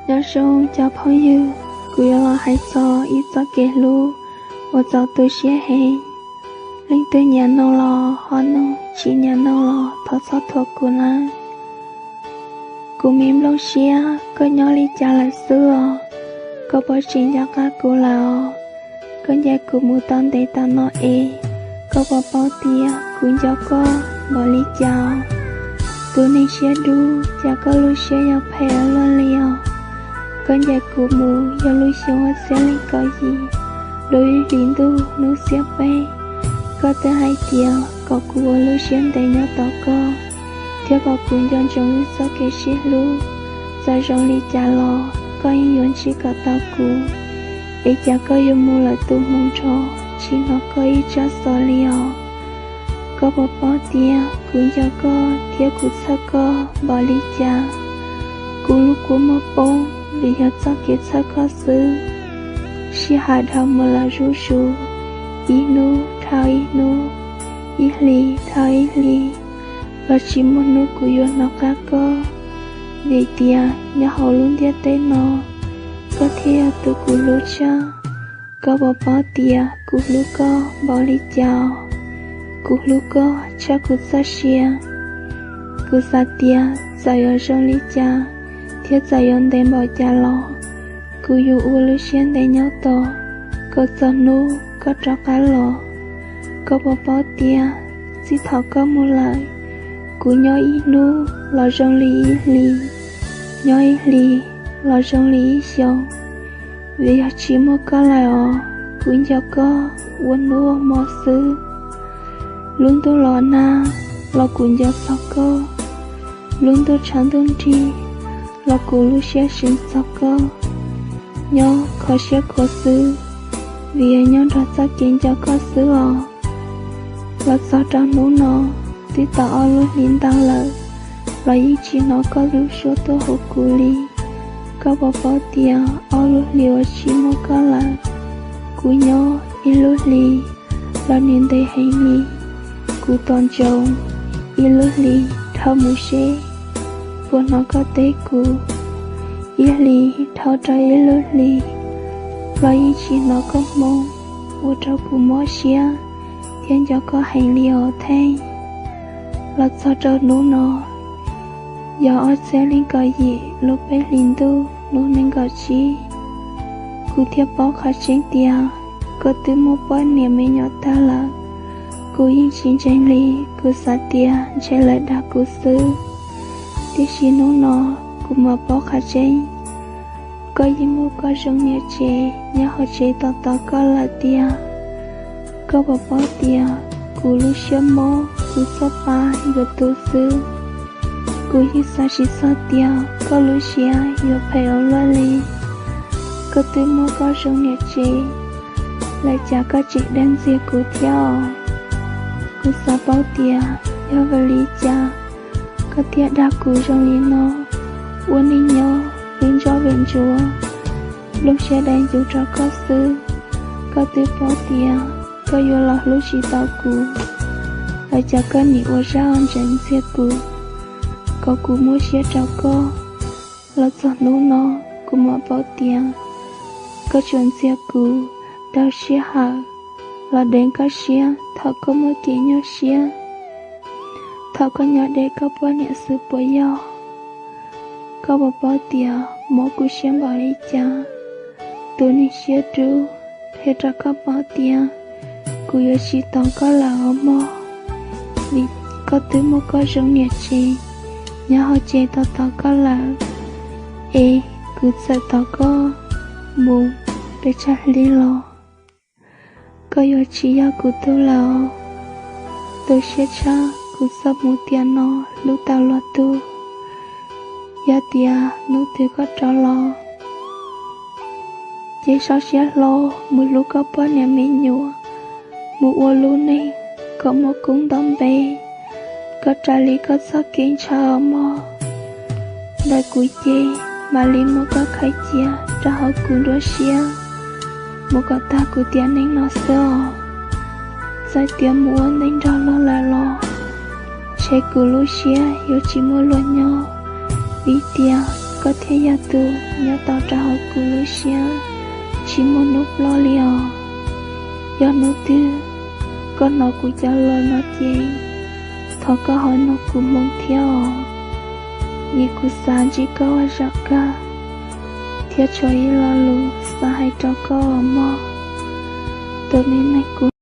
Nyob zoo cov phooj ywg, kuv yuav los hais txog ib txoj kev hlub uas txaus tu siab heev. Leej twg nyiam mloog los ho mloog, tsis nyiam mloog los thov txhob thuam kuv nawb. Kuv me nplooj siab, koj nyob li cas lawm xwb os? Koj puas tseem nco qab kuv lawm os? Koj ncaim kuv mus tau ntev tas no es, koj puas paub tias kuv nco koj npaum li cas os? Tus neeg siab dub, cas koj lub siab yuav phem ua luaj li os? Koj ncaim kuv mus yog lub xyoo ob txhiab leej kaum yim, lub ib hlis ntuj hnub xiab peb, koj twb hais tias kom kuv ua lub siab ntev nyob tos koj, thiab kom kuv nco ntsoov wb txoj kev sib hlub. Txawm zoo li cas los koj yeej yuav ntsib kom tau kuv. Es cas koj yuav mus lawm tus hmoo nrho, tsis hnov koj ib tsab xov li os? Koj puas paub tias kuv nco koj thiab kuv txhawj koj npaum li cas? Kuv lub kua muag poob vim yog txoj kev txhawj koj xwb. Sij hawm dhau mus lawm zuj zus, ib hnub dhau ib hnub, ib hlis dhau ib hlis, los tsis muaj hnub kuv yuav hnov qab koj. Vim tias nyob hauv lub ntiaj teb no, koj thiaj yog tus kuv hlub tshaj. Koj puas paub tias kuv hlub koj npaum li cas? Kuv hlub koj tshaj kuv txoj sia. Kuv xav tias txawm yuav zoo li cas, thiab txawm yuav ntev npaum cas los, kuv yuav ua lub siab ntev nyob tos koj txog hnub koj rov qab los. Koj puas paub tias txij thaum koj mus lawm, kuv nyob ib hnub los zoo li ib hlis, nyob ib hlis los zoo li ib xyoos. Vim yog tsis muaj koj lawm os, kuv nco koj ua hnub ua hmo xwb. Lub ntuj los nag los kuv nco txog koj, lub ntuj tshav ntuj nrig los kuv lub siab seev txog koj. Nyob kho siab khuav xwb, vim yog nyob nrog txoj kev nco koj xwb os. Los txog rau hnub no, twb tau ob lub hlis ntau lawm, los yeej tsis hnov koj lub suab tuaj hu kuv li. Koj puas paub tias ob lub hlis uas tsis muaj koj lawm, kuv nyob ib lub hlis los nws ntev heev li. Kuv tos ntsoov ib lub hlis dhau mus seb puas hnov koj teb kuv. Ib hlis dhau rau ib lub hlis los yeej tsis hnov koj hmoo, ua rau kuv mob siab thiab nco koj heev li os Theej. Los txog rau hnub no, yog ob txhiab leej kaum yim lub peb hlis ntuj hnub nees nkaum tsib, kuv thiaj paub qhov tseeb tias koj twb muaj poj niam me nyuam tag lawm. Kuv yeej tsis ntseeg li, kuv xav tias ntshe lawv dag kuv xwb. Tiam sis hnub no kuv mam paub qhov tseeb, koj yeej muaj koj zoo niam tsev nyob hauv tsev tos tos koj lawm tiag. Koj puas paub tias kuv lub siab mob, kuv txoj pa yuav tu xwb. Kuv yeej xav tsis txog tias koj lub siab yuav phem ua luaj li. Koj twb muaj koj zoo niam tsev lawm, cas koj tseem dag ntxias kuv thiab os? Kuv xav paub tias yog vim li cas koj thiaj dag kuv zoo li no. Ua neej nyob vim ntsuag vim ntsuav, nplooj siab dai ncuv rau koj xwb. Koj twb paub tias koj yuav los hlub tsis tau kuv, lawm cas koj nim ua zaj ntseev ntxias kuv, kom kuv muab siab rau koj. Los txog hnub no, kuv mam paub tias koj tsuas ntxias kuv daug sij hawm los deev koj siab thaum koj muaj kev nyuaj siab, thaum koj nyob deb koj poj niam xwb puas yog? Koj puas paub tias mob kuv siab npaum li cas? Tus neeg siab dub, qhia rau koj paub tias kuv yuav tsis tos koj lawm os mog, vim koj twb muaj koj zoo niam tsev nyob hauv tsev tos tos koj lawm. Es kuv txawm tos koj mus pes tsawg hli los, koj yuav tsis yog kuv tug lawm os. Tu siab tshaj, kuv txoj hmoo tiam no hlub tau luag tug. Yog tias hnub twg koj rov los, ces sau siab hlo mus hlub koj poj niam me nyuam, mus ua lub neej kom muaj koob nto npe, kom raws li koj txoj kev ntshaw os mog. Ntawm kuv ces mam li muab koj khaws cia rau hauv kuv nruab siab mus kom tag kuv tiam neej no xwb os. Txawm tias mus ua neej nrog luag lawm los, ntshe kuv lub siab yuav tsis muaj luag nyob, vim tias koj thiab yog tus nyob tau rau hauv kuv lub siab tsis muaj hnub ploj li os. Yog hnub twg koj hnov kuv cov lus no ces thov koj ho nug kuv moo thiab os, vim kuv xav ntsib koj ua zaum kawg thiab tshuav ib lo lus xav hais rau koj os mog, tus me neeg kuv